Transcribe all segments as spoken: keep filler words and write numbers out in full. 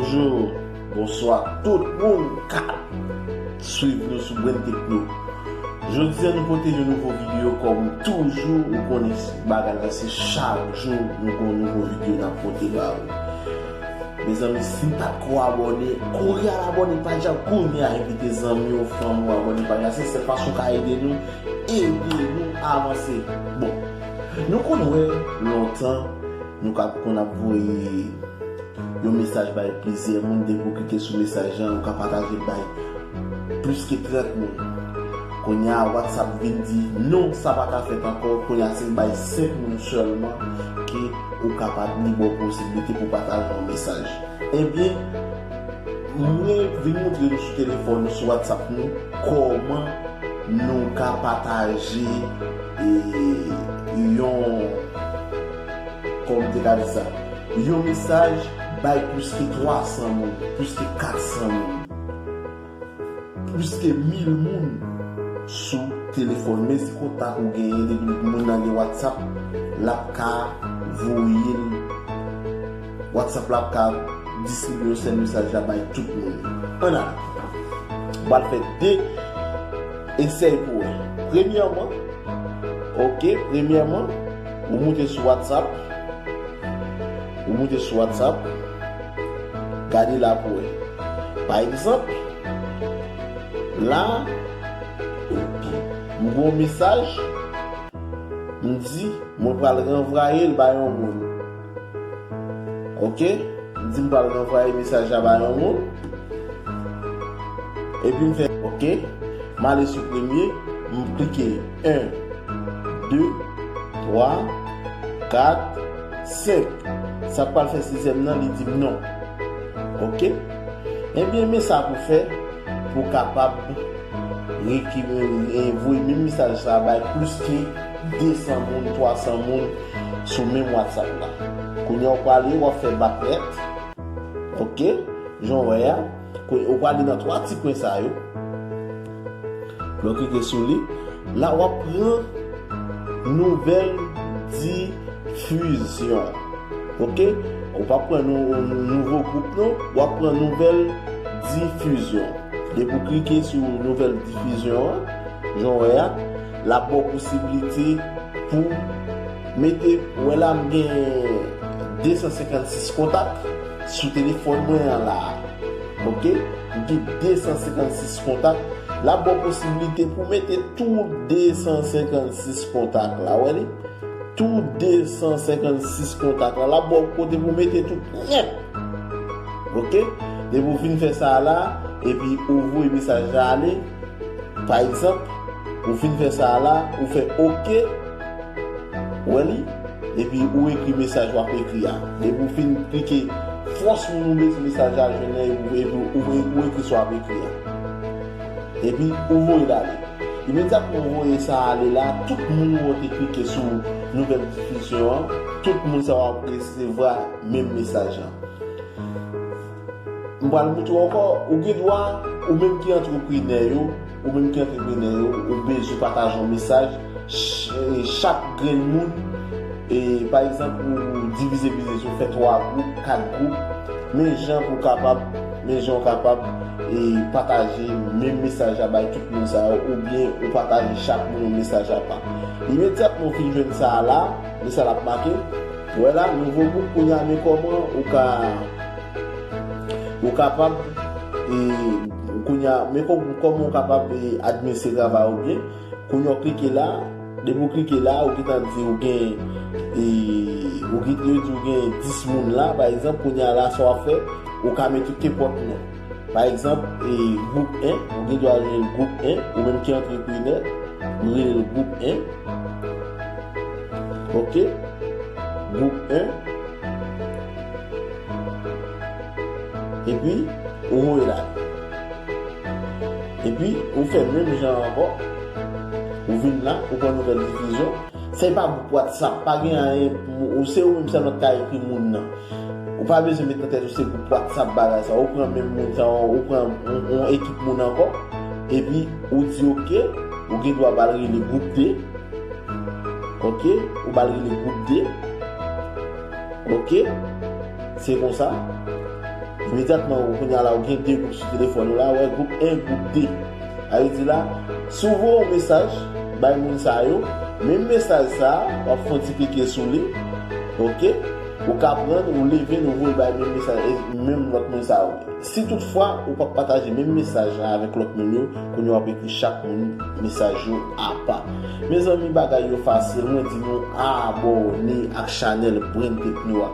Bonjou, bonswa tout moun k ap swiv nou sou Brain Techno. Jodi a nou pote yon nouvo videyo kòm toujou, ou konnen bagay la se chak jou nou gen yon nouvo videyo n ap pote ba ou. Mezanmi, si n pa t ko abòne, kouri al abòne paj la kounye a, envite zanmi w, fanmi w abòne paj la, se sèl fason w ka ede nou, ede nou avanse. Bon, nou konn wè lontan, nou ka konn ap voye yon mesaj bay plizyè moun, depi w klike sou mesaj lan, ou ka pataje l bay plis ke trant moun. Kounye a, WhatsApp vin di, "Non, sa pa ka fèt ankò." Kounye a, se bay senk moun sèlman ke ou kapab li ba w posiblite pou pataje yon mesaj. Ebyen, mwen vin montre nou sou telefòn nou, sou WhatsApp nou, kòman nou ka pataje, e, yon, kòman m te ka di sa, yon mesaj bay plis ke twa san moun, plis ke kat san moun, plis ke mil moun sou telefòn. Mezi kontak ou genyen, depi moun nan gen WhatsApp, l ap ka voye l, WhatsApp la ap ka distribye yon sèl mesaj la bay tout moun. Ann ale. M pral fè de esèy pou wè. Premyèman, ok, premyèman, ou moute sou WhatsApp. Ou moute sou WhatsApp. Gade la pou wè. Pa egzanp, la, m gen yon mesaj, m di, mwen pral ranvwaye l ba yon moun. Ok? M di m pral ranvwaye mesaj la ba yon moun. Epi m fè ok. M ale sou premye, m klike en, de, twa, kat, senk. Sa k pral fè sizyèm nan, li di m non. Ok? Ebyen, men sa pou fè pou w kapab rekipere, voye menm mesaj sa a bay plis ke de san moun, twa san moun sou menm WhatsApp la. Kounye a w prale, w ap fè bak nèt. Ok? Jan w wè a, ou prale nan twa ti pwen sa yo. Lè w klike sou li, la w ap pran nouvèl difizyon. Ok? Ou p ap pran nou, nouvo gwoup non, w ap pran nouvèl difizyon. Depi w klike sou nouvèl difizyon an, jan w wè a, l ap ba w posiblite pou mete, ou wè la m gen de san senkannsis kontak sou telefòn mwen an la a. Ok? M gen de san senkannsis kontak. L ap ba w posiblite pou mete tout de san senkannsis kontak la. Wè li? Tout de san senkannsis kontak la. L ap ba w kote pou mete tout nèt. Ok? Depi w fin fè sa a la, epi ou voye mesaj la ale, pa egzanp, ou fin fè sa a la, ou fè ok, wè li, epi ou ekri mesaj w ap ekri a. Depi w fin klike, fòs moun ou bezwen mesaj la jwenn nan, epi ou, epi ou, ou ekri sa w ap ekri a. Epi ou voye l ale. Imedyatman ou voye sa ale la, tout moun ou te klike sou nouvèl difizyon an, tout moun sa yo ap resevwa menm mesaj lan. M pral montre w ankò, ou gen dwa, ou menm ki antreprenè yo, ou menm ki antreprenè yo, ou bezwen pataje yon mesaj, ch-, chak grenn moun, e, pa egzanp, ou divize biznis ou, fè twa gwoup, kat gwoup, men jan pou w kapab, men jan w kapab, e, pataje menm mesaj la bay tout moun sa yo, oubyen ou pataje chak moun yon mesaj apa. Imedyatman ou fin jwenn sa a la, men sa l ap make, wè la, nouvo gwoup, kounye a, men kòman ou ka Ou kapab, e, kounye a, men kò-, kòman ou kapab, e, administre travay ou byen. Kounye a w klike la, depi w klike la, ou gentan di ou gen, e, ou gen, yo di ou gen dis moun la, pa egzanp, kounye a la, sa w ap fè, ou ka mete kenpòt non. Pa egzanp, e, gwoup en, ou gen dwa rele l gwoup en, ou menm ki antreprenè, ou rele l gwoup en. Ok? Gwoup en. Epi, ou voye la. Epi, ou fè menm jan ankò. Ou vin la, ou pran nouvèl difizyon. Se pa gwoup WhatsApp, pa gen anyen, ou se ou menm sèlman k ka ekri moun nan. Ou pa bezwen met nan tèt ou se gwoup WhatsApp bagay sa. Ou pran menm moun sa, ou pran yon, yon ekip moun ankò. Epi, ou di ok, ou gen dwa ba l rele gwoup de. Ok, ou ba l rele gwoup de. Ok, se konsa. Imedyatman, ou kounye a la, ou gen de gwoup sou telefòn ou la, ou wè gwoup en, gwoup de. Sa vle di la, si w voye yon mesaj bay moun sa yo, menm mesaj sa a, w ap fè yon ti klike sou li, oke? Ou ka pran, ou leve l, ou voye l bay menm mesaj, e menm lòt moun sa yo. Si toutfwa ou p ap pataje menm mesaj la avèk lòt moun yo, kounye a w ap ekri chak moun mesaj yo apa. Mezanmi, bagay yo fasil, mwen di nou abòne ak chanèl Brain Techno a.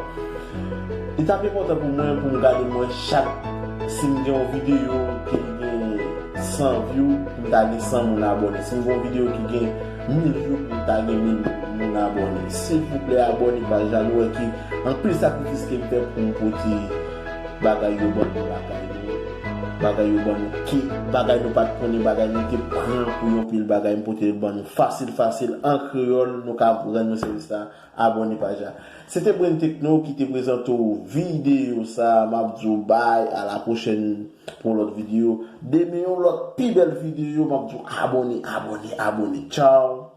Li t ap enpòtan pou mwen pou m gade mwen chak, si m gen yon videyo ki gen san view, pou m ta gen san moun abòne. Si m gen yon videyo ki gen mil view, pou m ta gen mil moun abòne. Silvouplè, abòne paj la, nou wè ki anpil sakrifis ke m fè pou m pote bagay yo ban nou lakay nou. Bagay yo ban nou ke, bagay nou pa t konnen, bagay nou te pran pou yon pil bagay, m pote l ban nou fasil, fasil, an kreyòl, nou ka rann nou sèvis la, abòne paj la. Se te Brain Techno ki te prezante w videyo sa, m ap di w bay, a la pwochèn pou yon lòt videyo. Demen yon lòt pi bèl videyo, m ap di w abòne, abòne, abòne. Tchao!